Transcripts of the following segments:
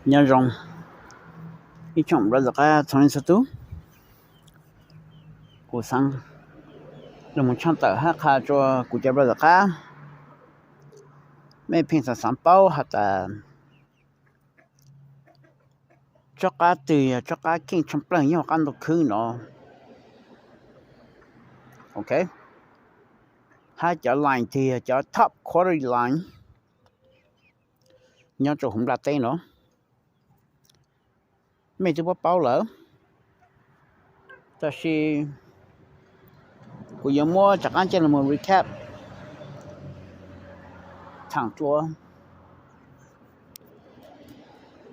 Nyob zoo ib tsoom brother qab txhua leej txhua tug. Kuv xaav los mus tshaj tawm hab qha rua kuv cov brother qab, mej pheej xaav xaav paub has tas tsob qab twg yog tsob qab keej tshaj plawg nyob huv qab ntuj khwb no. Ok, hab cov line twg yog cov top quality line nyob rua huv nplaj teb no. Mej twb paub paub lawm, tab sis kuv yuav muab rov qab coj los recap thaam dlua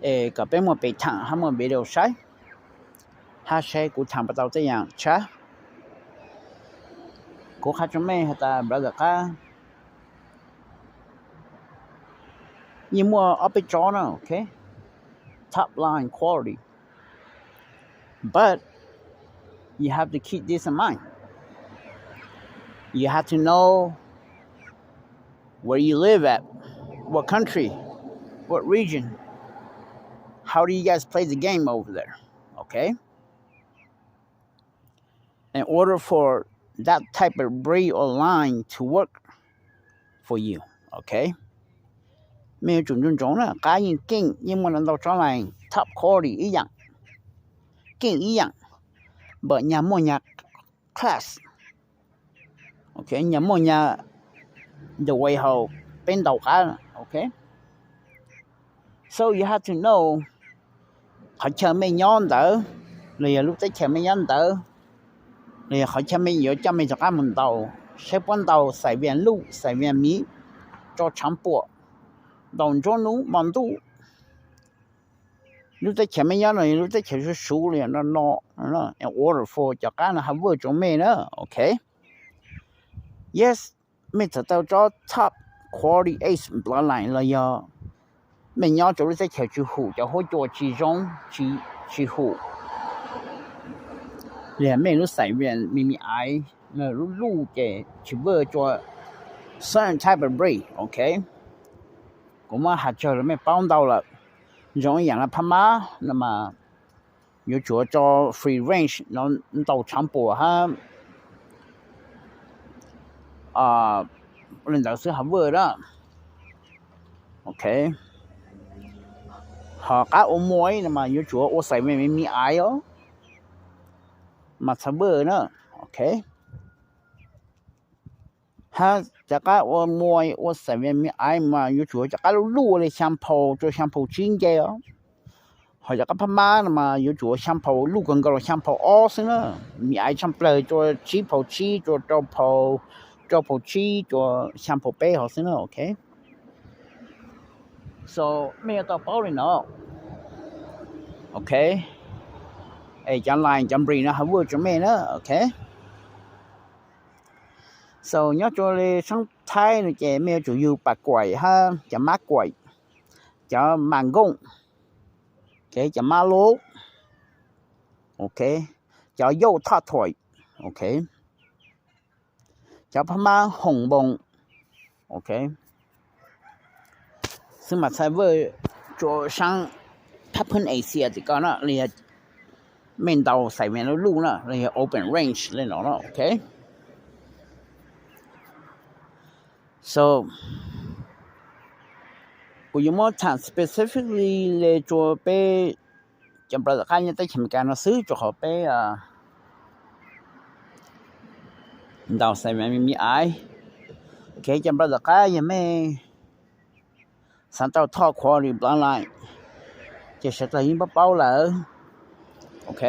es kom peb muaj pem thaam hab muaj video saib, hab saib kuv thaam puas tau tej yaam tshab. Kuv qha rua mej has tas brother qab, yeej muaj ob peb tsob na, ok, top line quality, but you have to keep this in mind. You have to know where you live at, what country, what region, how do you guys play the game over there, okay? In order for that type of breed or line to work for you, okay? Mej yuav tsum ntsoov ntsoov na, qab yeej keej yeej muaj ntau tsob line top quality ib yaam, keej ib yaam, but nyag muaj nyag class, ok, nyag muaj nyag the way how peb ntaus qab, ok. So you have to know qhov chaw mej nyob ntawd, los yog lub teb chaws mej nyob ntawd, los yog qhov chaw mej yuav coj mej rov qab mus ntaus, saib puab ntaus xais vias luj xais vias miv rau tshaav puam, ntaus nruab nub mo ntuj, lub teb chaws mej nyob no yog lub teb chaws suv suv li no no, in order for cov qab no ha vwj rua mej na, ok. Yes, mej txhaj tau tsob top quality Asian bloodline los yog mej nyob rua lub teb chaws tsi hum, cov huab cua tsi zoo, tsi hum, los yog mej lub xais vias me me aiv lub luj ces tsi vwj rua certain type of breed, ok. Kuv muab has tsawg los mej paub ntau lawm. Zoo ib yaam le Phab Mab no mas yuav tsum tso free range no ntaus tshaav puam hab le ntawd xwb ha vwj na, ok. Ho qab ua muaj no mas yuav tsum ua xais vias me me aiv os, mas txha vwj na, ok. Hab cov qab ua muaj ua xais vias me aiv mas yuav tsum cov qab luj luj le xyaa phaus rua xyaa phaus tsib nce os. Ho cov qab Phab Mab no mas yuav tsum xyaa phaus luj kawg nkaus los xyaa phaus ob xwb na, me aiv tshaj plawg rua tsib phaus tsib, rua rau phaus, rau phaus tsib, rua xyaa phaus peb hov xwb na, ok. So mej yuav tau paub li no, ok. Es cov line cov breed no ha vwj rua mej na, ok. So nyob rua le saab Thaib no ces mej yuav tsum yug Pas Kuaim hab cov Mab Kuaim, cov Mas Nkooj, cov Mab Lub, ok, cov Yauj Thoj Thuam, ok, cov Phab Mab Hoom Npoos, ok, xwb mas txhaj vwj rua saab Phab Phwb Asia tim ko na, los yog mej ntaus xais vias luj luj na, los yog open range le no na, ok. So kuv yuav muab thaam specifically le rua peb cov brother qab nyob teb chaws Amelikas no xwb, rua qhov peb ntaus xais vias me me aiv. Ok, cov brother qab yog mej xaav tau top quality bloodline ces sawv dlawg yeej paub paub lawm, ok.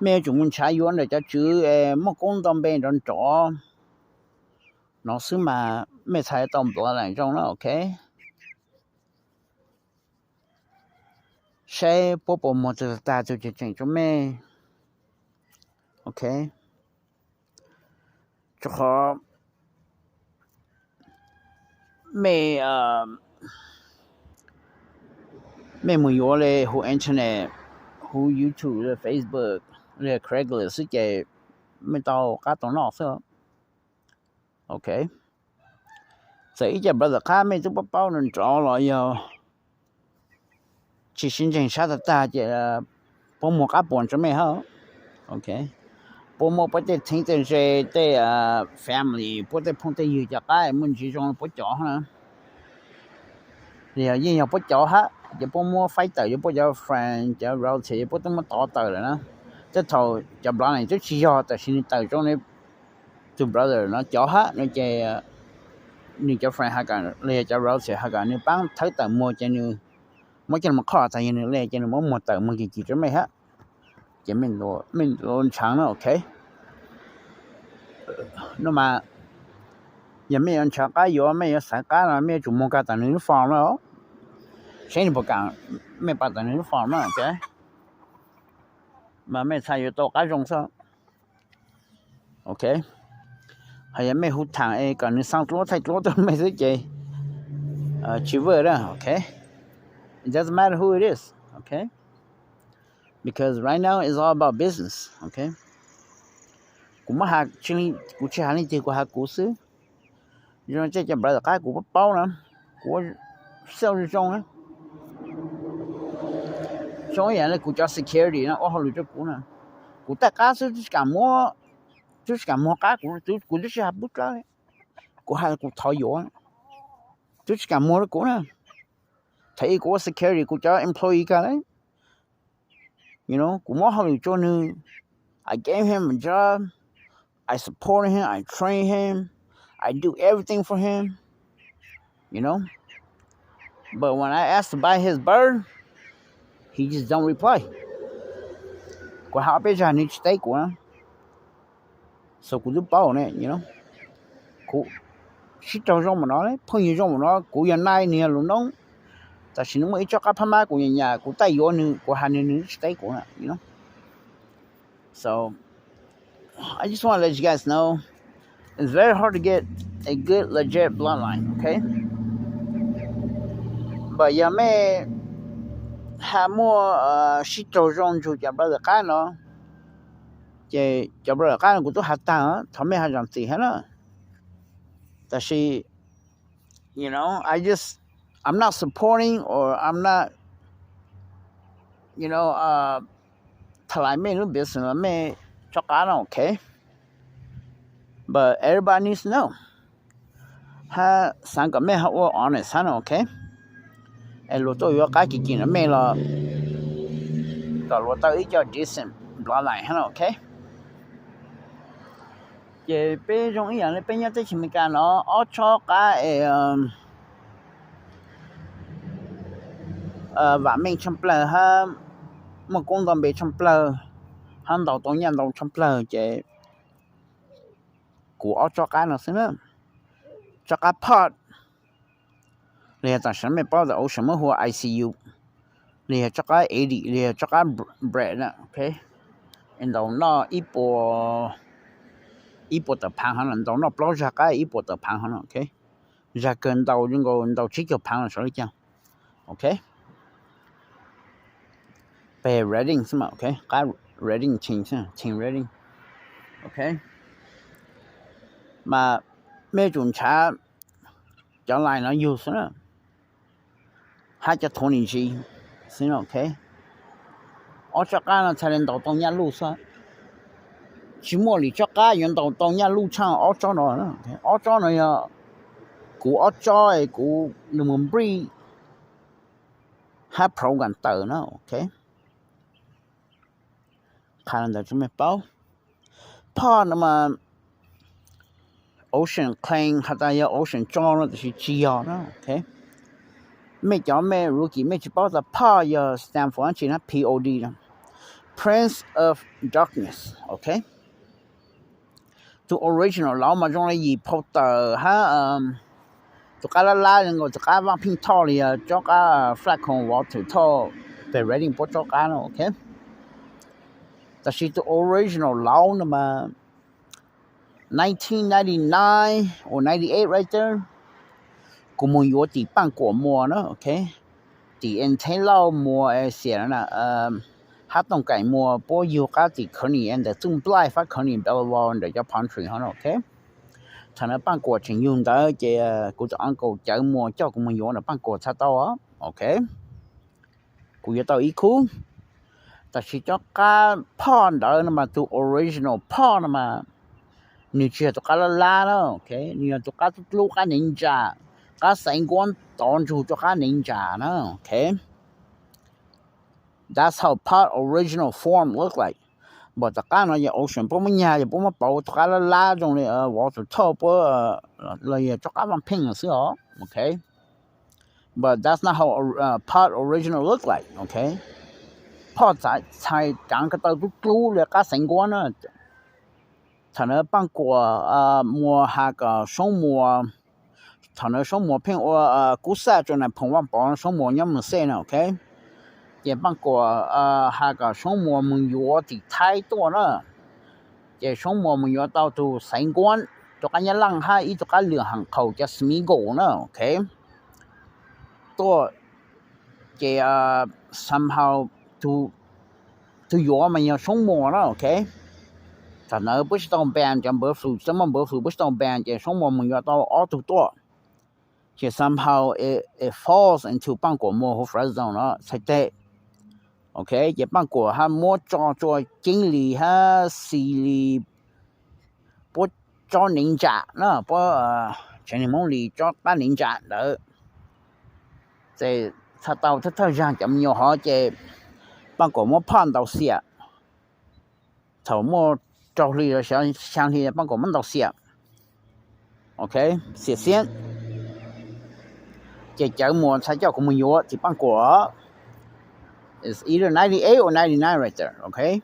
Mej yuav tsum mus nrhav yuav ntawm cov tswv muaj koob nto npe nrov nrov no xwb mas mej txhaj tau bloodline zoo na, ok. Saib puab puas muag tag tag tug tseem tseem rua mej, ok. Rua qhov mej, mej mus yuav le huv internet, huv YouTube, le Facebook, le Craigslist xwb ces mej tau qab tau noj xwb, ok. Txawm ib co brother qab mej twb paub paub nrov nrov los yog tsis sib ntseeg sab tag tag ces puab muag qab puas rua mej hab. Ok, puab muab puab tej txheeb tej ze, tej family, puab tej phooj tej ywg cov qab muaj ntsis zoo puab cov hab na. Yog yeej yog puab cov hab ces puab muab faib tawm yuav puab cov friend cov relative, puab twb muab tov tawm lawm na. Tej thaum cov bloodline twb tsis yog, tab sis nwg tawm zoo li tug brother no cov hab no ces nwg cov friend has kom los yog cov relative has kom nwg paab thawb tawm muag ces nwg muab coj los qhov tas yog nwg le ces nwg muab muag tawm muag kim kim rua mej hab. Ces mej lug ntshaw na, ok. No mas yog mej yuav ntshaw qab yuav, mej yuav xaiv qab no mej yuav tsum muag kag tom nwg lub form na. Saib nwg puas kam mej pab tom nwg lub form na, ok. Mas mej txhaj yuav tau qab zoo xwb. Ok, hos yog mej hu thaam es kom nwg xaa dluab thaij dluab tuaj mej xwb ces tsis vwj na, ok. It doesn't matter who it is, ok. Because right now it's all about business, ok. Kuv muab has, kuv tsis has leej twg, kuv has kuv xwb. Zoo tej cov brother qab kuv paub paub na, kuv xauj zoo zoo, zoo ib yam li kuv cov security no ua hauj lwm rua kuv na. Kuv taij qab xwb, twb tsis kam muag, twb tsis kam muag qab kuv, kuv twb tsis has pub dlawb, kuv has kuv thov yuav, twb tsis kam muag rua kuv na. Thaum ub kuv ua security kuv cov employee kag le, you know, kuv muab hauj lwm rua nwg, I gave him a job, I support him, I train him, I do everything for him, you know. But when I ask to buy his bird, he just don't reply. Kuv has ob peb zag nwg tsis teb kuv na. So kuv twb paub ne, you know. Kuv sib raug zoo npaum no, phooj ywg zoo npaum no, kuv yog nai nwg yog lus noob, tab sis nwg muaj ib tsob qab phab mab kuv nyam nyam, kuv taij yuav nwg, kuv has nwg, nwg tsis teb kuv na, you know. So I just want to let you guys know it's very hard to get a good legit bloodline, ok. But yog mej has muaj sib raug zoo nrug cov brother qab no, ces cov brother qab no kuv twb has taag, thov mej has zam txim hab na. Tab sis, you know, I just, I'm not supporting or I'm not, you know, thalais mej lub business, mej tsob qab no, ok. But everybody needs to know, hab xaav kom mej ho ua honest hab no, ok. Es luag tuaj yuav qab kim kim rua mej los kom luag tau ib co decent bloodline hab no, ok. Ces peb zoo ib yam li peb nyob teb chaws Amelikas no, ob tsob qab es vam meej tshaaj plawg hab muaj koob nto npe tshaaj plawg hab ntaus tau nyaj ntau tshaaj plawg ces kuv ob tsob qab no xwb na. Tsob qab pod, los yog tam sim no mej paub tas Ocean muab hu ua I C U, los yog tsob qab edi, los yog tsob qab bread na, ok. Ntaus noj ib puas, ib puas tawm phaav hov no, ntaus noj plaub zag qab ib puas tawm phaav hov no, ok. Zag kawg ntaus zoo nkaus ntaus tsib caug phaav los sav li cas, ok. Peb reading xwb mas, ok, qab reading, chain reading, ok. Mas mej yuav tsum nrhav cov line no yug xwb na, hab cov twenty G xwb na, ok. Ob tsob qab no txhaj li ntaus tau nyaj luj xwb. Tsis muaj li tsob qab yuav ntaus tau nyaj luj tshaj ob tsob no. Ob tsob no yog kuv ob tsob kuv lug mus breed hab program tawm na, ok. Qha ntawd rua mej paub. Pod no mas Ocean claim has tas yog Ocean tso no, tab sis tsis yog na, ok. Mej cov mej rookie mej tsis paub tas pod yog stand for dab tsi na, P O D no, Prince of Darkness, ok. Tus original laus mas zoo li yim phau tawm hab tus qab lab lab zoo nkaus tus qab Vaaj Pheej Thoj li yog tsob qab Flaco Walters Thoj pem reading puab tsob qab no, ok. Tab sis tus original laus no mas nineteen ninety-nine or ninety-eight right there, kuv moog yuav tim Paaj Kuam Muas na, ok. Tim Entheb Lauj Muas es xiam na, Hab Tooj Kaim Muas puab yug qab tim Kearney es ntawm Txuj Nplaij Fab Kearney Boulevard ntawm cov Palm Tree hov no, ok. Thaum no Paaj Kuam tseem yug ntawd ces kuv tus uncle Cawv Muas coj kuv moog yuav ntawm Paaj Kuam txhaj tau, ok. kuv yuav tau ib khub. Tab sis cov qab phoj ntawd no mas tus original phoj no mas nws tsis yog tus qab lab lab na, ok, nws yog tus qab dub dlub, qab neev ntsa, qab xaiv nkuab tov ntsug rau qab neev ntsa na, ok. That's how pot original form look like. Npaum tom qab no yog ocean puab muab nyag, yog puab muab pauv tus qab lab lab zoo li water tau puab, los yog rov qab vaaj pheej xwb os, ok. But that's not how pot original look like, ok. Phoj txhais raav ko taw dub dlub li qab xaiv nkuab na. Thaum na Paaj Kuam muas has kom Soob Muas, thaum na Soob Muas pheej ua kub xaj rua Nais Phoom Vaaj Pov, Soob Muas nyob Mws Xej na, ok. Ces Paaj Kuam has kom Soob Muas moog yuav tim Thaib tuaj na. Ces Soob Muas moog yuav tau tug xaiv nkuab rua qab Nyab Laaj hab ib tug qab lwm haam qhaum cov Smeagol na, ok. Tuaj, ces somehow tug yuav mas yog Soob Muas na, ok. Thaum ntawd puab tsis tau ban cov npawv fwm, tsis tau muaj npawv fwm, puab tsis tau ban, ces Soob Muas moog yuav tau ob tug tuaj. Ces somehow it falls into Paaj Kuam Muas hu friend zone no txhais teg. Ok, ces Paaj Kuam hab muab tso tsua Ceeb Lis hab Xis Lis puab tsob neev ntsam na, puab tsev neeg Moob Lis tsob qab neev ntsam ntawd. Ces txhaj tau thawj thawj zaag cov me nyuam hov ces Paaj Kuam muab phoj ntaus xiam. Thaum muaj rau hli los xyaa hli Paaj Kuam muab ntaus xiam. Ok, xiam xiab. Ces cawv muas ntxhais coj kuv moog yuav tim Paaj Kuam. It's either ninety eight or ninety nine right there, ok.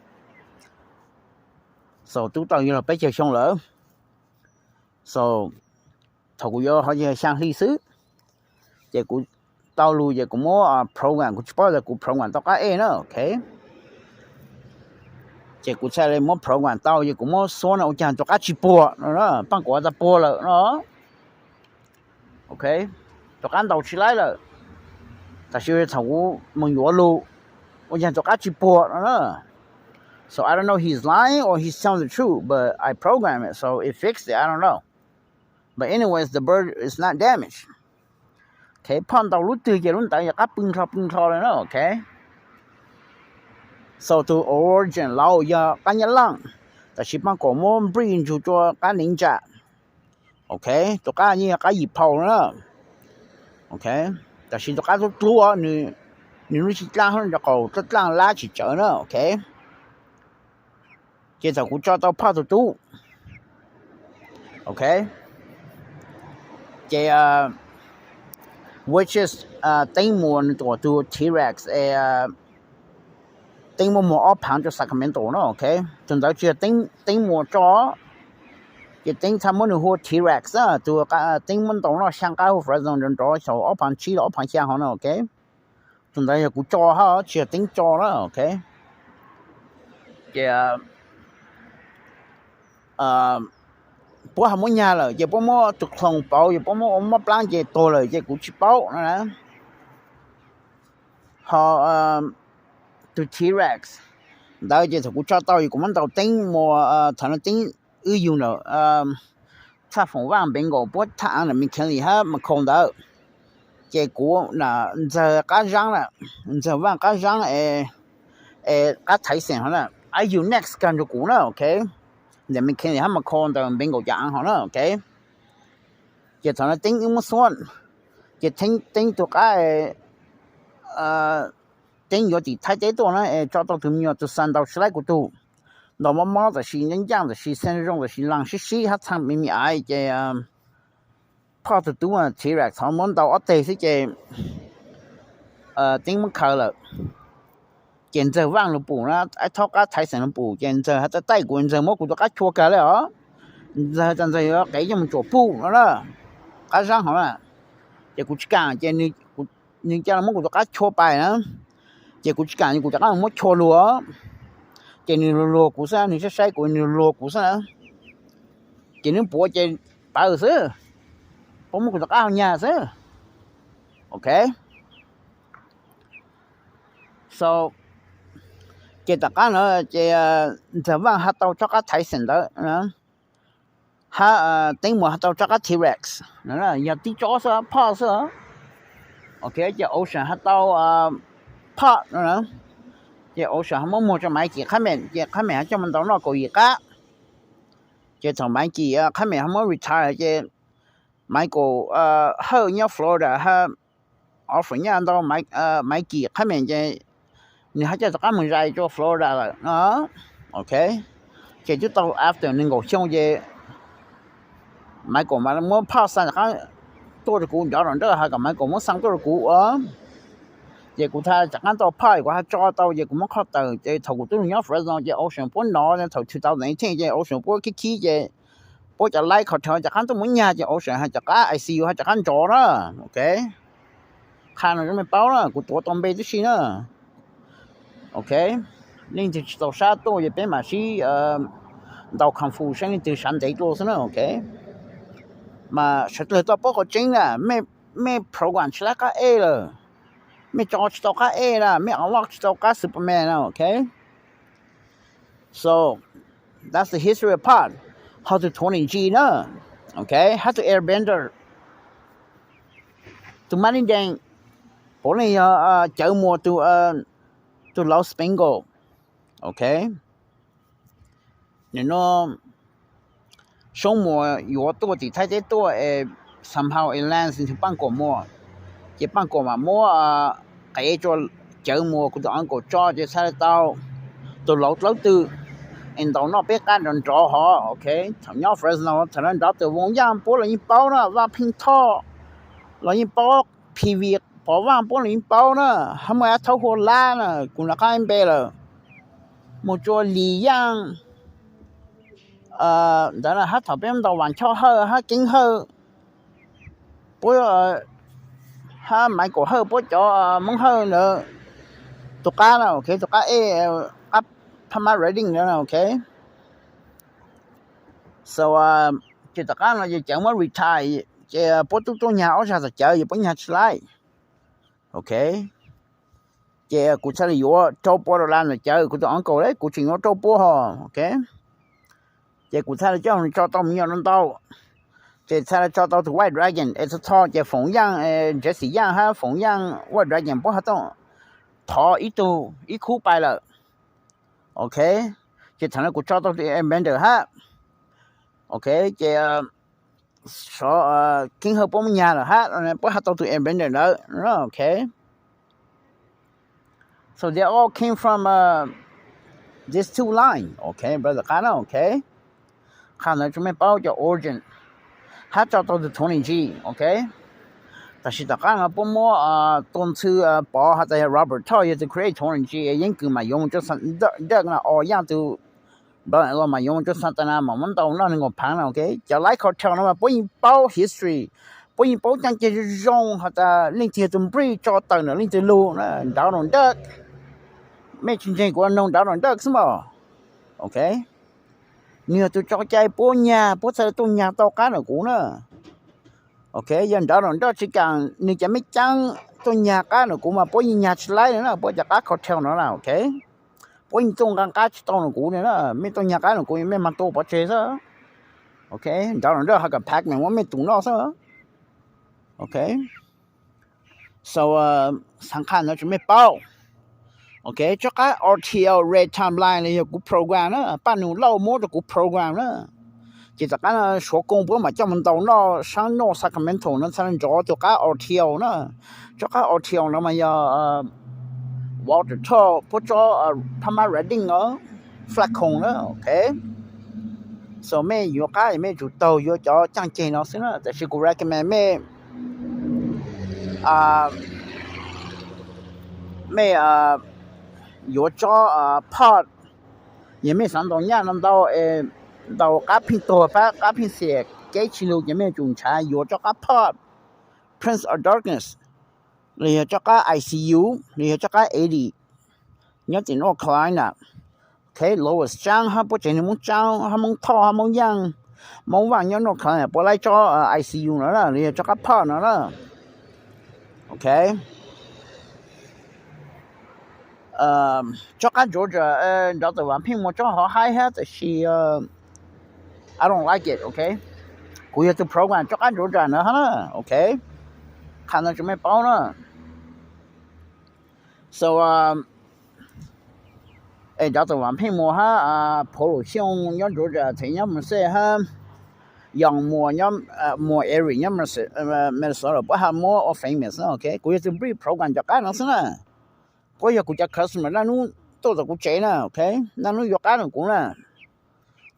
So tub tau yuav luag peb caug xyoo lawm. So thaum kuv yuav hov yog xyaa hli xwb. Ces kuv tau lug ces kuv muab program, kuv tsis paub tas kuv program tau qab ej na, ok. Ces kuv txhaj le muab program tau, ces kuv muab xuab no ua caag rua qab tsis puag no, Paaj Kuam tas puag lawm no. Ok, rov qab ntaus tsis laib lawm. Tab sis thaum kuv moog yuav lug, ua caag rov qab tsis puag no na. So I don't know he's lying or he's telling the truth, but I program it, so it fixed it, I don't know. But anyways, the bird is not damaged. Ok, phoj ntaus lub twg ces lub ntawd yog qab pw nrho pw nrho le na, ok. So tus origin laus yog qab Nyab Laaj, tab sis Paaj Kuam muab breed ntsug rua qab neev ntsam. Ok, tus qab yeej yog qab yim phau na. Ok, tab sis tus qab dub dlub, nws lub tsib dlaaj hab nraub qaum dlaaj dlaaj lab tsis tsawv na, ok. Ces thaum kuv tso tau phoj tug tub, ok, ces which is Teeb Muas nws tuam tug T-Rex es Teeb muab muag ob phaav rua Sacramento na, ok. Tug ntawd tsis yog Teeb muas tso, ces Teeb txhaj muab nws hu ua T-Rex na, tug Teeb muab ntaus noj xyaa qab hu Fresno nrov nrov xyaum ob phaav tsib los ob phaav xyaa hov na, ok. Tug ntawd yog kuv tso hab tsis yog Teeb tso na, ok. Ces puab ho muab nyag lawm ces puab muab tug clone pauv, ces puab muab ua mob plaab ces tuag lawm ces kuv tsis paub no na. Ho tug T-Rex ntawd ces thaum kuv tso tau ces kuv muab ntaus Teeb Muas, thaum no Teeb wb yug ntawm Thaj Foom Vaaj npeev nkaus puab thaj aav ntawm McKinley hab McCall ntawd. Ces kuv na ntxawg qab zaab na, ntxawg Vaaj qab zaab es qab Tyson hov na, wb yug next kag nrug kuv na, ok. Ntawm McKinley hab McCall ntawm npeev nkaus cov aav hov na, ok. Ces thaum no Teeb wb muab xuab, ces Teeb tug qab, Teeb yuav tim Thaib teb tuaj na es tso tau tug me nyuam tug xa ntaus tsis laib kuv tug, ntaus mob mob tab sis ncaaj ncaaj tab sis xeeb zoo tab sis laag sib sib hab txhaa me me aiv ces phoj tug tub T-Rex hov muab ntaus ob teg xwb ces Teeb muab khaws lawm. Ces ntxawg Vaaj lug pum na, aib thaub qab Tyson lug pum ces ntxawg has tas taij kuv, ntxawg muab kuv tug qab chua kag le os. Ntxawg tas ntxawg yuav qev coj moog tsuam puj no na, qab zaab hov na. Ces kuv tsis kaam ces nwg ca le muab kuv tug qab chua pais na. Ces kuv tsis kaam ces kuv rov qab muab chua lug, ces nwg luag luag kuv xwb, nwg saib saib kuv nwg luag kuv xwb na. Ces nwb puav ces pawv xwb, puab muab kuv tug qab hau nyag xwb. Ok. So ces tom qab no ces ntxawg Vaaj has tau tsob qab Tyson ntawd, hab Teeb Muas has tau tsob qab T-Rex, yog tib tsob xwb, phoj xwb. Ok, ces Ocean has tau Park no na. Ces Ocean ho muab muag rau Maiv Kim Qhab Mem, ces Qhab Mem ho coj mus ntaus noj kaum yim qab. Ces thaum Maiv Kim Qhab Mem ho muab retire ces Maiv Kaum Hawj nyob Florida ha, offer nyaj ntau Maiv Kim Qhab Mem ces nws ho coj rov qab mus zais rau Florida lawm no. Ok, ces twb tau after nees nkaum xyoo ces Maiv Kaum mas muab Park xa rov qab tuaj rau kuv, nrov nroj nraj ha kom Maiv Kaum muab xa tuaj rau kuv ua. Ces kuv tha rov qab tau Park kuv ho tso tau ces kuv muab qhoj tawm ces thaum kuv twb nyob Fresno ces Ocean puab nov thaum two thousand eighteen ces Ocean puab khib khib ces puab cov light kho rhawv rov qab tuaj muab nyag ces Ocean ho rov qab I C U ho rov qab nrov na. Ok, qha no rau mej paub na, kuv tuav tau npe tib si na. Ok, leej twg tsis txaus sab tuaj ces peb mam sib ntaus kung fu saib leej twg sav ntev dua xwb na. Ok, mas sawv daws tau paub qhov tseeb na, mej program tsis laib qab ej lawm, mej tso tsis tau qab ej na, mej unlock tsis tau qab Superman na. Ok, so that's the history of Park. Ho tus Tony G na, ok, ho tus Airbender, tus Money Dent, puav leej yog Cawv Muas tus, tus Laus Spangle. Ok, nim no Soob Muas yuav tuaj tim Thaib teb tuaj es somehow it lands into Paaj Kuam Muas, ces Paaj Kuam mam muab qev rua Cawv Muas kuv tus uncle tso ces txhaj le tau tus Laus Dlawb Tw es ntaus noj peb qab nrov nrov hov. Ok, thaum nyob Fresno thaum no nrov tus Voos Yaaj puab los yeej paub na, Vaaj Pheej Thoj los yeej paub, P V Pov Vaaj puab los yeej paub na, hab muaj dab thaub Hua Lab na, kuv nov qab npe lawm, mus rua Lis Yaaj ntawd na, hab thaum peb ntaus Vaas Choj Hawj hab Keeb Hawj puab, hab Maiv Kaum Hawj puab cov Moob Hawj ntawd tus qab na, ok, tus qab ej, qab Pha Mab Riding ntawd na. Ok, so ces tom qab no ces Cawv muab retire ces puab tub tuaj nyag ob zag tom Cawv ces puab nyag tsis laib. Ok, ces kuv txhaj le yuav rau pua dollar ntawm Cawv, kuv tus uncle le, kuv tseem yuav rau pua hos. Ok, ces kuv txhaj le coj tso tau me nyuam no ntau, ces txhaj le tso tau tus White Dragon es txho txho ces Foom Yaaj, Jesse Yaaj hab Foom Yaaj White Dragon puab ho tuaj thov ib tug ib khub pais lawm. Ok, ces thaum no kuv tso tau tus Airbender hab. Ok, ces sov Keeb Hawj puab muab nyag lawm hab, puab ho tau tus Airbender ntawd. Ok, so they all came from this two line. Ok, brother qab na. Ok, qha ntawd tsuas mej paub cov origin hab tso tau tus Tony G. Ok, tam sim tom qab no puab muab Tooj Ntxhw Pov has tas yog Robert Todd yog tus create Tony G, Yeeb Kws mas yuav mus rua Dark na, o Yaaj tus brother los mas yuav mus rua Santana mas muab ntaus noj nees nkaum phaav na. Ok, cov live cartel no mas puab yeej paub history, puab yeej paub caaj ceg zoo zoo has tas leej twg yog tus nprig tso tawm ntawm leej twg lug na, Donald Duck. Mej tsis ntseeg kuv noog Donald Duck xwb mas. Ok, nwg yog tus tso cai puab nyag, puab txhaj le tuaj nyag tau qab ntawm kuv na. Ok, yog Donald Duck tsis kaam nwg cov mej caab tuaj nyag qab ntawm kuv mas puab yeej nyag tsis laib na, puab cov qab cartel no na. Ok, puab yeej tuaj nqaa qab tsis tau ntawm kuv na, mej tuaj nyag qab ntawm kuv mej mas tua pov tseg xwb. Ok, Donald Duck has kom Pac-Man muab mej tus noj xwb. Ok, so xaav qha ntawd tsuas mej paub. Ok, tsob qab R T L Red Timeline los yog kuv program na, Paj Nus Lauj muab rau kuv program na. Ces tom qab no Suav Kooj puab mam coj mus ntaus noj saab North Sacramento no txhaj le nrov tug qab R T L na. Tsob qab R T L no mas yog Walter Todd puab tsob Pha Mab Riding no, Flacon na. Ok, so mej yuav qab mej tsum taug yuav cov caaj ceg no xwb na, tab sis kuv recommend mej, mej yuav tsob Pod, yog mej xaav ntaus nyaj no ntau, ntaus qab pheej tuag, qab pheej xiam, kev tsis lug ces mej tsum nrhav yuav tsob qab Pod, Prince of Darkness, los yog tsob qab I C U, los yog tsob qab eighty, nyob tim North Carolina. Ok, Lois Tsaab hab puab tsev neeg Moob Tsaab hab Moob Thoj hab Moob Yaaj, Moob Vaaj nyob North Carolina puab laib tsob I C U no na, los yog tsob qab Pod no na. Ok, tsob qab Georgia nrov tawm Vaas Pheej Muas tsob hov haib hab, tab sis I don't like it. Ok, kuv yog tug program tsob qab Georgia ntawd hab na. Ok, qha ntawd tsuas mej paub na. So, es cov tau Vam Pheej Muas hab, Phuv Lus Xyooj nyob Georgia, Thev nyob Merced hab, Young Muas, Muas Eric nyob Minnesota, puab ha muab ua famous na, ok. Kuv yog tus bridge program cov qab no xwb na. Puab yog kuv cov customer, naj nub tuaj tom kuv tsev na, ok. Naj nub yuav qab rua kuv na.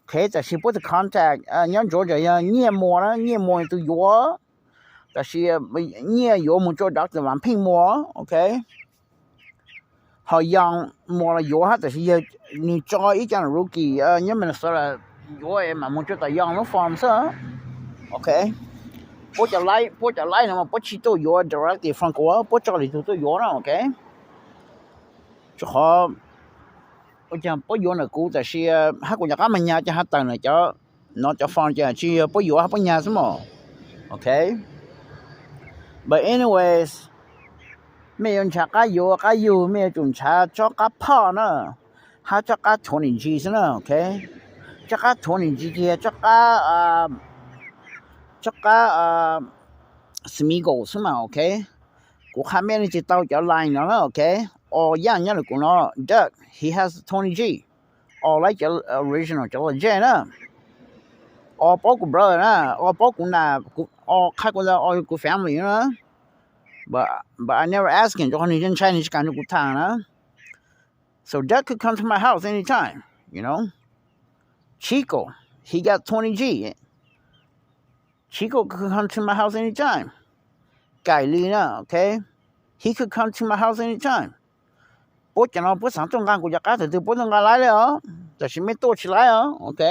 Ok, tam sis puab tus contact nyob Georgia yog Nyiaj Muas na, Nyiaj Muas tus yuav. Tam sis Nyiaj yuav mus rua doctor Vam Pheej Muas, ok. Ho Young Muas los yuav hab, tam sis yog nws tso ib co rookie nyob Minnesota yuav es mam mus rua tom Young lub farm xwb, ok. Puab cov live, puab cov live no mas puab tsi tuaj yuav directly from kuv, puab tso lwm tug tuaj yuav na, ok. Rua qhov puab yuav ntawm kuv, tam sis hab kuv cov qab mas nyag ces has tawm na, cov no cov farm ces tsi yog puab yuav hab puab nyag xwb mog, ok. But anyways, mej yuav nrhav qab yuav qab yug, mej yuav tsum nrhav tsob qab phoj na, hab tsob qab twenty G xwb na, ok. Tsob qab twenty G ces yog tsob qab, tsob qab Smiggle xwb mas, ok. Kuv qha mej leej twg tau cov line no na, ok. Os, yaaj nyob ntawm kuv no, Doug, he has twenty G. Os, lawv cov original cov legit na. Os, paub kuv brother na, os, paub kuv na, os, qha kuv ntawd, os, kuv family na. But, but I never ask him, rua qhov nwg ntshai nwg tsi kam nrug kuv tham na. So Doug could come to my house anytime, you know. Chico, he got twenty G. Chico could come to my house anytime. Kaim Li na, ok, he could come to my house anytime. Puab cov no puab xaav tuaj nqaa kuv cov qab, thaum twg puab tuaj nqaa laib le os, tam sis mej tuaj tsi laib os, ok.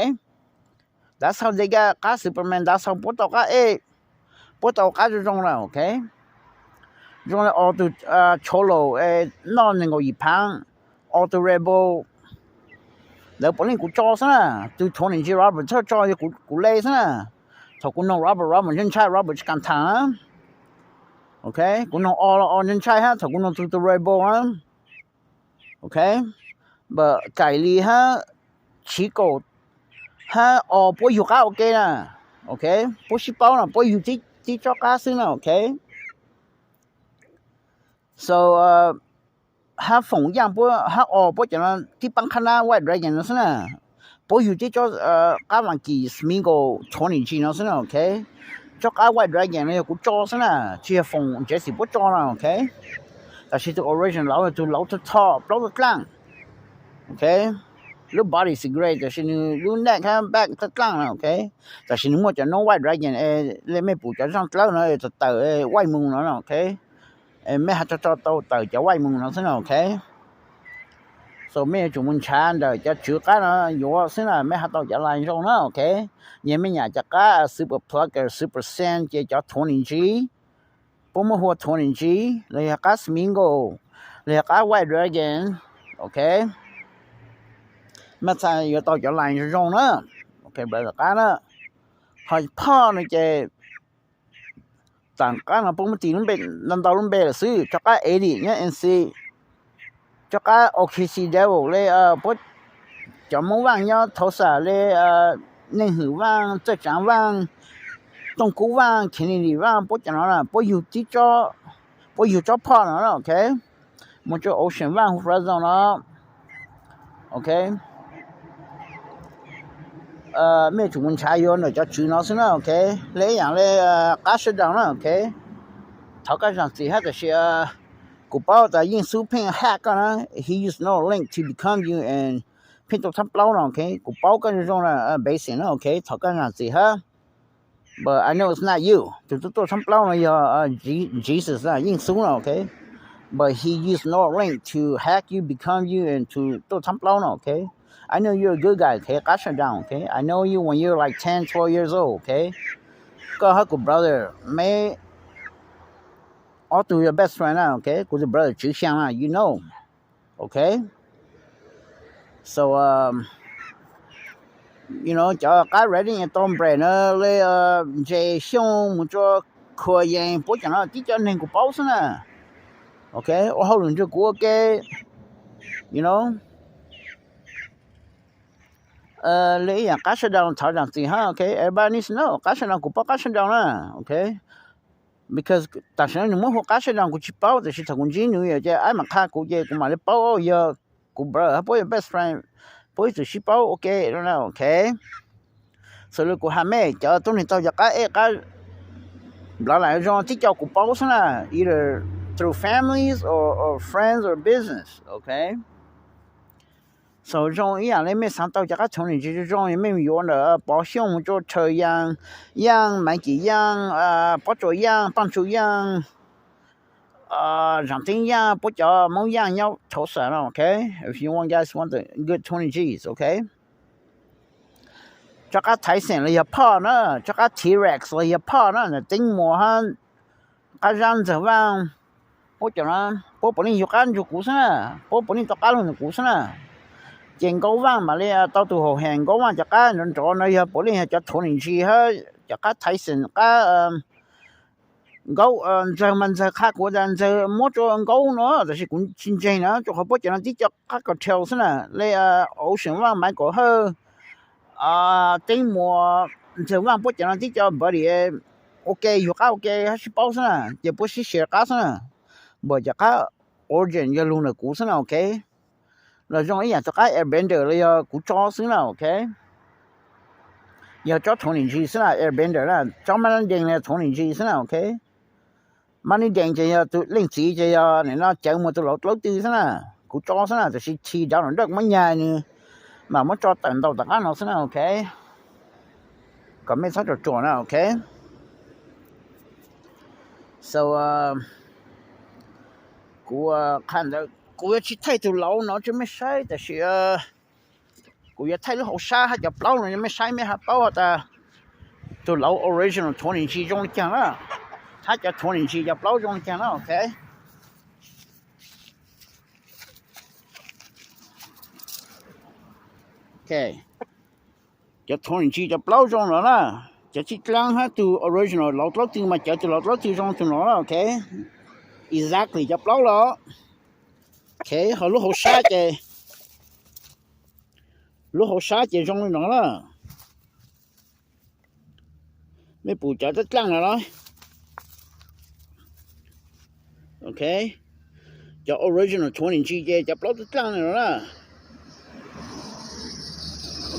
That's how they got qab Superman, that's how puab tau qab ej, puab tau qab zoo zoo na, ok. Zoo le os, tus Cholo noj neeg nkaum yim phaav, os, tus Rebel, lawv puav leej kuv tso xwb na. Tus twenty G Robert txhaj tso, yog kuv le xwb na. Thaum kuv noog Robert, Robert ntshai ntshai, Robert tsi kam tham na, ok. Kuv noog os los os ntshai ntshai hab, thaum kuv noog tus, tus Rebel na, ok. But Kaim Li hab Chico hab os puab yug qab ua ke na, ok. Puab sib paub na, puab yug tib tsob qab xwb na, ok. So hab Foom Yaaj hab os puab cov no tib paab qhab nab White Dragon no xwb na. Puab yug tib tsob qab vaam kim Smiggle twenty G no xwb na, ok. Tsob qab White Dragon no yog kuv tso xwb na, tsi yog Foom Jesse puab tso na, ok. Tam sis tus original yog tug lauv tag tho plaub tag dlaaj, ok. Lub body is great, tam sis nwg lub neck hab back tag dlaaj na, ok. Tam sis nwg muaj cov noob White Dragon, le mej pum cov zaaj dlawb no tawm tawm White Moon no, ok. Mej has tso tso tau tawm cov White Moon no xwb na, ok. So mej yuav tsum mus nrhav ntawm cov tswv qab no yuav xwb na, mej has tau cov line zoo na, ok. Nyag mej nyam cov qab Super Plugger, Super Saiyan ces cov twenty G, puab muab hu ua twenty G, los yog qab Smiggle, los yog qab White Dragon, ok. Mej txhaj yuav tau cov line zoo zoo na, ok, brother, qab na. Ho phoj no ces taam qab no puab muab tis lub npe, ntau ntau lub npe lawm xwb, tsob qab Eddie nyob N C, tsob qab O K C Devil le, puab cov Moob Vaaj nyob Tulsa le, Neej Hwm Vaaj, Txawj Tsaav Vaaj, Tooj Kub Vaaj, Kennedy Vaaj, puab cov no na, puab yug tib tsob, puab yug tsob phoj no na, ok. Mus rua Ocean Vaaj hu Fresno no, ok. Mej yuav tsum mus nrhav yuav ntawm cov tswv no xwb na, ok. Le ib yaam le qab shutdown na, ok. Thov koj zaam txim hab, tam sis kuv paub tas Yeej Xub pheej hack koj na, he use no link to become you and pheej tuaj thaab plaub no, ok. Kuv paub koj zoo zoo na, basic na, ok. Thov koj zaam txim hab. But I know it's not you. Tus tuaj tuaj thaab plaub no yog Jesus, Yeej Xub no, ok. But he use no link to hack you, become you, and to tuaj thaab plaub no, ok. I know you're a good guy, ok. Qab shutdown, ok. I know you when you're like ten, twelve years old, ok. Koj hab kuv brother, meb ob tug yog best friend na, ok. Kuv tus brother Tswv Xyaa na, you know, ok. So, you know, cov qab Redding, Tom Brady na, le Ntses Xyooj mus rua Khua Yees, puab cov no tib cov neeg kuv paub xwb na, ok. Ua hauj lwm nrug kuv ua ke, you know. Le ib yaam qab shutdown thov zaam txim hab, ok. Everybody needs to know qab shutdown, kuv paub qab shutdown na, ok. because tam sim no nws muab hu qab shutdown kuv tsis paub, tiam sis thaum kuv ntsib nws ces ab mam qha kuv ces kuv mam li paub yog kuv brother hab puab yog best friend, puab ib txwm sib paub ua ke no na, ok. Xws li kuv has mej cov tub neeg taug cov qab ej qab nplawv lam zoo tib co kuv paub xwb na, either through families or friends or business, ok. So zoo ib yam li mej xaav tau cov qab txhuv nim ntsis zoo zoo, mej mus yuav ntawm Pov Xyooj, mus rua Tshaws Yaaj, Yaaj, Maiv Kim Yaaj, Pob Tsuas Yaaj, Paaj Tsum Yaaj, Zaam Teeb Yaaj, puab cov Moob Yaaj nyob Tulsa no, ok. If you want guys want the good twenty Gs, ok. Tsob qab Tyson los yog phoj na, tsob qab T-Rex los yog phoj na, ntawm Teeb Muas hab qab zab Ntxawg Vaaj, puab cov no, puab puav leej yug qab nrug kuv xwb na, puab puav leej tau qab lug ntawm kuv xwb na. Ces Nkaub Vaaj mam li tau tus haum hem Nkaub Vaaj cov qab nrov nrov no yog puav leej yog cov twenty G hab cov qab Tyson qab Nkaub, Ntxawg mas Ntxawg qha kuv tas Ntxawg muab rua Nkaub no, tab sis kuv tsis ntseeg na, rua qhov puab cov no tib co qab cartel xwb na, le Ocean Vaaj, Maiv Kaum Hawj, Teeb Muas, Ntxawg Vaaj puab cov no tib co buddy ua ke, yug qab ua ke hab sib paub xwb na, ces puab sib share qab xwb na. Npaum cov qab origin yog lug ntawm kuv xwb na, ok. Los zoo ib yam tsob qab Airbender los yog kuv tso xwb na, ok. Yog tsob twenty G xwb na, Airbender na, tsob Money Dance los yog twenty G xwb na, ok. Money Dance ces yog tus leej txiv ces yog nim no cawv mus tus laus dlaub tw xwb na, kuv tso xwb na, tab sis T Donald Duck muab nyag nws mam muab tso tawm ntaus tom qab no xwb na, ok. Kom mej txhob ruam ruam na, ok. So kuv qha ntawd kuv yuav tsis thaij tus laus no rua mej saib, tab sis kuv yuav thaij lub hauv sab hab cov plaub no rua mej saib, mej hab paub has tas tus laus original twenty G zoo li caag na, hab cov twenty G cov plaub zoo li caag na, ok. Ok, cov twenty G cov plaub zoo no na, cov txij dlaab hab tug original laus dlaub tw mas cawv tus laus dlaub tw zoo tug no na, ok. Exactly cov plaub los, ok. Ho lub hauv sab ces, lub hauv sab ces zoo li no na. Mej pum cov dlaab dlaaj no los, ok, cov original twenty G ces cov plaub dlaab dlaaj no na,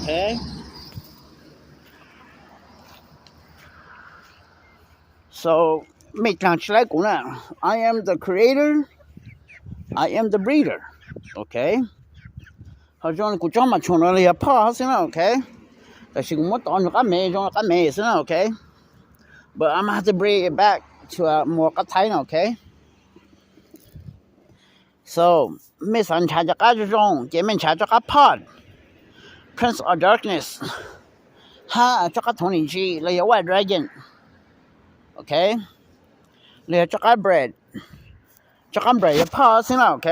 ok. So mej dlaag tsis laib kuv na, I am the creator, I am the breeder, ok. Ho zoo kuv tsob mas tshuam no los yog phoj hab xwb na, ok. Tab sis kuv muab tov nrug qab mev zoo qab mev xwb na, ok. But I'm gonna have to bring it back to more qab Thaib no, ok. So mej xav nrhav cov qab zoo zoo ces mej nrhav tsob qab phoj, Prince of Darkness, hab tsob qab twenty G los yog White Dragon, ok, los yog tsob qab Bread. Tsob qab Bread yog phoj xwb na, ok.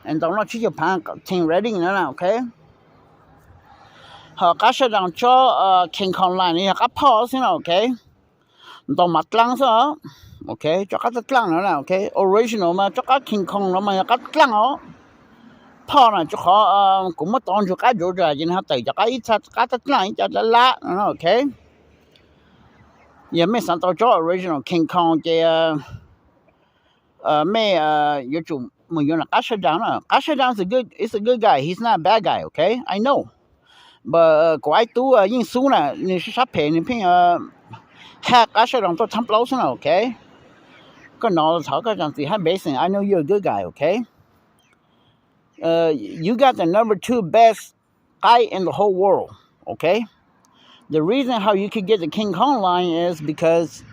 Ntaus noj tsib caug phaav team ready no na, ok. Ho qab shutdown tsob King Kong Line no yog qab phoj xwb na, ok. Ntaus mav dlaab xwb, ok. Tsob qab dlaab dlaaj no na, ok. Original mas tsob qab King Kong no mas yog qab dlaaj os. Phoj na tsuas qhov kuv muab tov nrug qab Georgia ces nws ho tawm cov qab ib txha qab dlaab dlaaj ib co dlaab dlaab no na, ok. Yog mej xav tau tsob original King Kong ces mej yuav tsum mus yuav nram qab shutdown na. Qab shutdown is a good guy, he's not a bad guy, ok. I know. But kuv ib tug Yeej Xub na, nws sab sab phem, nws pheej hab qab shutdown tuaj txhab plaub xwb na, ok. Koj no thov koj zam txim hab Basin, I know you're a good guy, ok. You got the number two best qab in the whole world, ok. The reason how you could get the King Kong line is because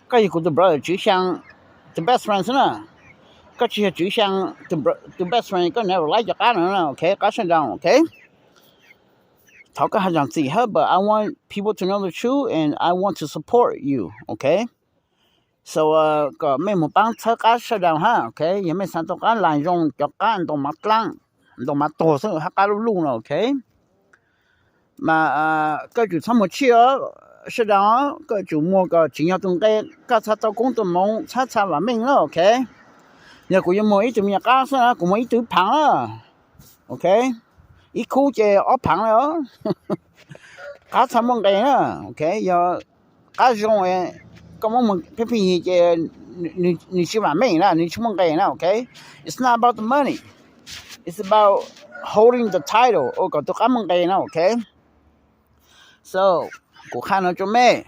koj yog kuv tus brother Tswv Xyaa tus best friend xwb na. Koj tsis yog Tswv Xyaa tus best friend koj never like cov qab no na, ok, qab shutdown, ok. Thov koj hab zam txim hab, but I want people to know the truth and I want to support you, ok. So kom mej mus paab txhawb qab shutdown hab, ok. Yog mej xav tau qab line zoo, cov qab ntaus mav dlaab, ntaus mav tuag xwb hab qab luj luj no, ok. Mas koj tsum txhob muag tshij os, shutdown, koj tsum muag kom tsim nyog tus nqe, koj txhaj tau koob tau moov, txhaj txhaj vam meej na, ok. Yog kuv yuav muag ib tug me nyuam qab xwb na, kuv muag ib tug phaav na, ok. Ib khub ces ob phaav na, qab txhaj muaj nqe na, ok. Yog qab zoo, koj muab pheej pheej yig ces nws tsis vam meej na, nws tsis muaj nqe na, ok. It's not about the money, it's about holding the title, ua kom tus qab muaj nqe na, ok. So kuv qha no rau mej,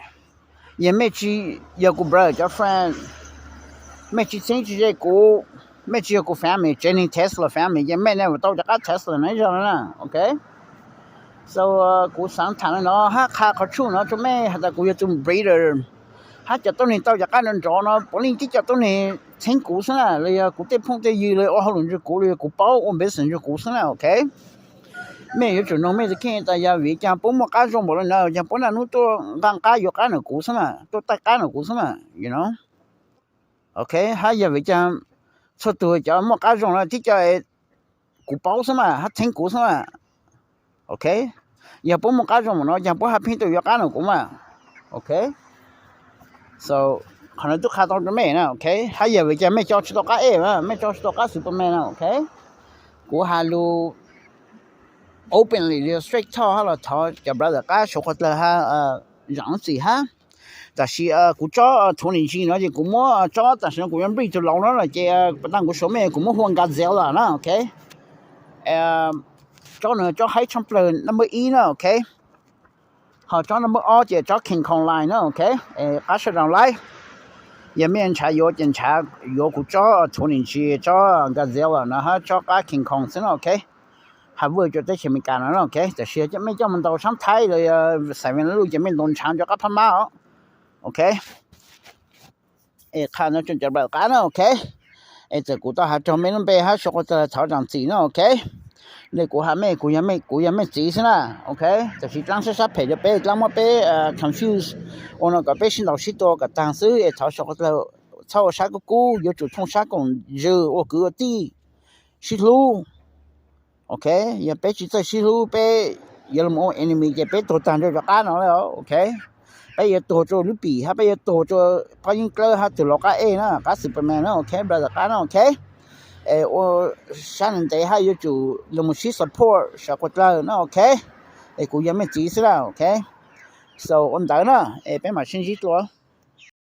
yog mej tsis yog kuv brother cov friend, mej tsis txheeb tsis ze kuv, mej tsis yog kuv family, tsev neeg Tesla family ces mej never tau rov qab Tesla no ib zaug na, ok. So kuv xaav tham no hab qha qhov tshuaj no rau mej has tas kuv yog tus breeder, hab cov tuab neeg tau rov qab nrov nrov no puav leej tib cov tuab neeg txheeb kuv xwb na, los yog kuv tej phooj tej ywg los ua hauj lwm nrug kuv, los yog kuv paub ua business nrug kuv xwb na, ok. Mej yuav tsum noog mej tus kheej tas yog vim caag puab muaj qab zoo npaum le nuav, yog puab naj nub tuaj nqaj qab yuav qab ntawm kuv xwb mas, tuaj taij qab ntawm kuv xwb mas, you know. Ok, hab yog vim caag txhua tug cov muaj qab zoo no tib co kuv paub xwb mas, hab txheeb kuv xwb mas, ok. Yog puab muaj qab zoo npaum no caag puab hab pheej tuaj yuav qab ntawm kuv mas, ok. So qhov no tub qha tau rau mej na, ok. Hab yog vim caag mej co tsis tau qab ej, mej co tsis tau qab Superman na, ok. Kuv has lug openly, straight talk hab los thov cov brother qab suav qhua dlawg hab zaam txim hab. Tam sim kuv tsob twenty G no ces kuv muab tsob, tam sim no kuv yuav breed tug laus no no ces pas tag kuv suav mej kuv muab hu ua Godzilla na, ok. Tsob no tsob haib tshaj plawg number ib na, ok. Ho tsob number ob ces tsob King Kong line na, ok. Qab sawv daws laib, yog mej ntshaw yuav ces ntshaw yuav kuv tsob twenty G, tsob Godzilla no hab tsob qab King Kong xwb na, ok. Has vwj rua teb chaws Amelikas no na, ok. Tam sim mej coj moog ntaus tshab thaib los yog xaiv vees luj ces mej ntaus ntshaw rua qab phab mab os, ok. Es qha no rua cov brother qab na, ok. Es txawm kuv tau has raug mej lub npe hab suav qhua dlawg thov zaam txim na, ok. Le kuv has mej, kuv yog mej txiv xwb na, ok. Tam sim dlaab sab sab phem rua peb, dlaab muab peb confuse ua no kom peb sib ntaus sib tua kom taag xwb es thov suav qhua dlawg txhob ua sab kub kub, yuav tsum thooj sab koom ntsws ua kwv ua tij, sib hlub. Ok, yog peb tsis txawj sib hlub peb yuav lug mus ua enemy ces peb tuag taag nrug cov qab no le, ok. Peb yuav tuag rua lub pim hab peb yuav tuag rua pob yeeb dlawb hab tug laus qab ej na, qab Superman na, ok, brother qab na, ok. Es ua sab ntev ntev hab yuav tsum lug mus sib support suav qhua dlawg na, ok. Es kuv yog mej txiv xwb na, ok. So ua ntawd na, es peb mam sib ntsib dlua.